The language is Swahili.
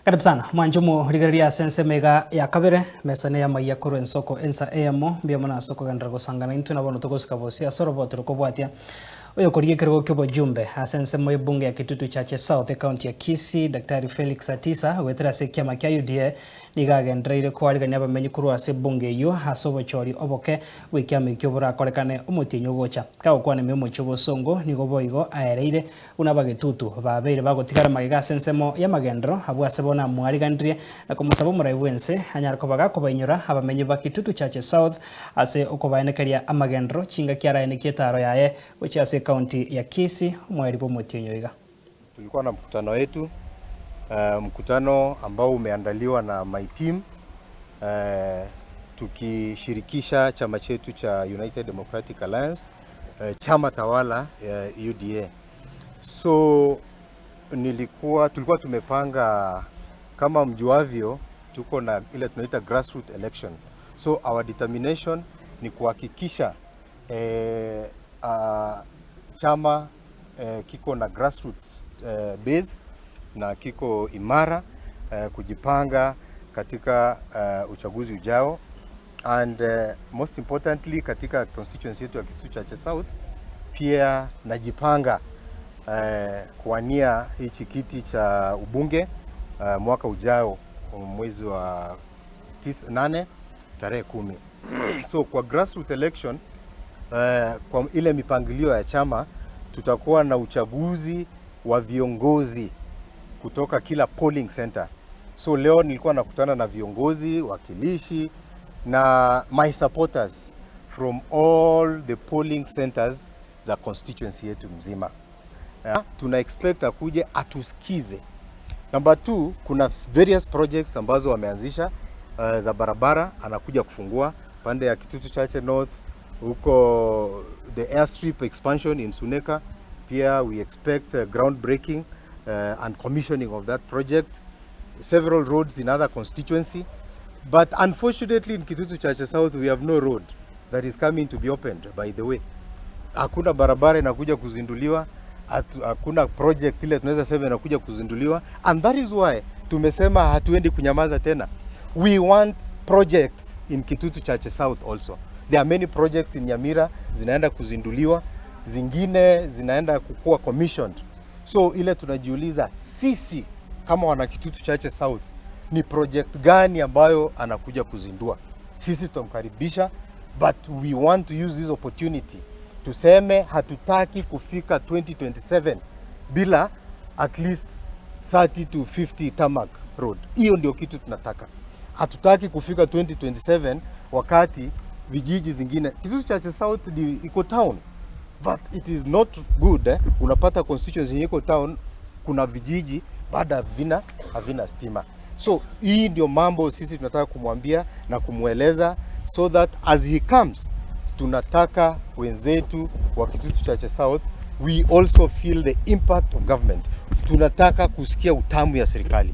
Karibu sana mwanjumu rigereria ase ensemo iga ya kabere mesa ya maiya korwa ensoko ensa eyemo mbuya mono ase okogenderera gosangana intwe na bono togosika bosi ase oroboto rokobwatia oyo korigia ekerogo kia obojumbe ase ensemo ebunge ya Kitutu Chache South, ekaunti ya Kisii, Daktari Felix Atisa goetera ase ekiama kia UDA nigo agendereire koarigania abamenyi korwa ase ebunge eyio ase obochori oboke bw'ekiama ekio borakorekane omotienyi ogocha. Kagokwana ime omochie obosongo nigo boigo aereire buna abagetutu babeire bagotigara magega ase ensemo y'amagenderero abwo ase bono amwariganirie na komosaba omorai bw'ense anyare koba gakobainyora abamenyi ba Kitutu Chache South ase okobaenekeria amagenderero chingaki araenekie etaro yaye gochia ase ekaunti ya Kisii omoeri bw'omotienyi oiga. Tulikuwa na mkutano wetu, mkutano ambao umeandaliwa na my team, tukishirikisha chama chetu cha United Democratic Alliance, chama tawala, UDA. So tulikuwa tumepanga, kama mjuavyo, tuko na ile tunaita grassroots election. So our determination ni kuhakikisha chama kiko na grassroots base na kiko imara kujipanga katika uchaguzi ujao and most importantly katika constituency yetu ya Kitutu Chache South pia najipanga kuwania hichi kiti cha ubunge mwaka ujao mwezi wa 8 tarehe 10. So kwa grassroots election, kwa ile mipangilio ya chama tutakuwa na uchaguzi wa viongozi kutoka kila polling center. So leo nilikuwa nakutana na viongozi, wakilishi na my supporters from all the polling centers za constituency yetu mzima. Tuna expect akuje atusikize. Number two, kuna various projects ambazo wameanzisha za barabara, anakuja kufungua pande ya Kitutu Chache North huko, the airstrip expansion in Suneka. Pia we expect groundbreaking and commissioning of that project. Several roads in other constituency. But unfortunately in Kitutu Chache South we have no road that is coming to be opened, by the way. Hakuna barabara inakuja kuzinduliwa, hakuna project ile tunaweza sema inakuja kuzinduliwa, and that is why tumesema hatuendi kunyamaza tena. We want projects in Kitutu Chache South also. There are many projects in Nyamira zinaenda kuzinduliwa, zingine zinaenda kukuwa commissioned. So ile tunajiuliza sisi kama wana Kitutu Chache South, ni project gani ambayo anakuja kuzindua? Sisi tutamkaribisha, but we want to use this opportunity tuseme hatutaki kufika 2027 bila at least 30 to 50 tarmac road. Hiyo ndio kitu tunataka. Hatutaki kufika 2027 wakati vijiji zingine, Kitutu Chache South ni iko town but it is not good, eh? Unapata constituency yenye iko town, kuna vijiji bado havina stima. So hii ndio mambo sisi tunataka kumwambia na kumweleza so that as he comes, tunataka wenzetu wa Kitutu Chache South, we also feel the impact of government. Tunataka kusikia utamu ya serikali.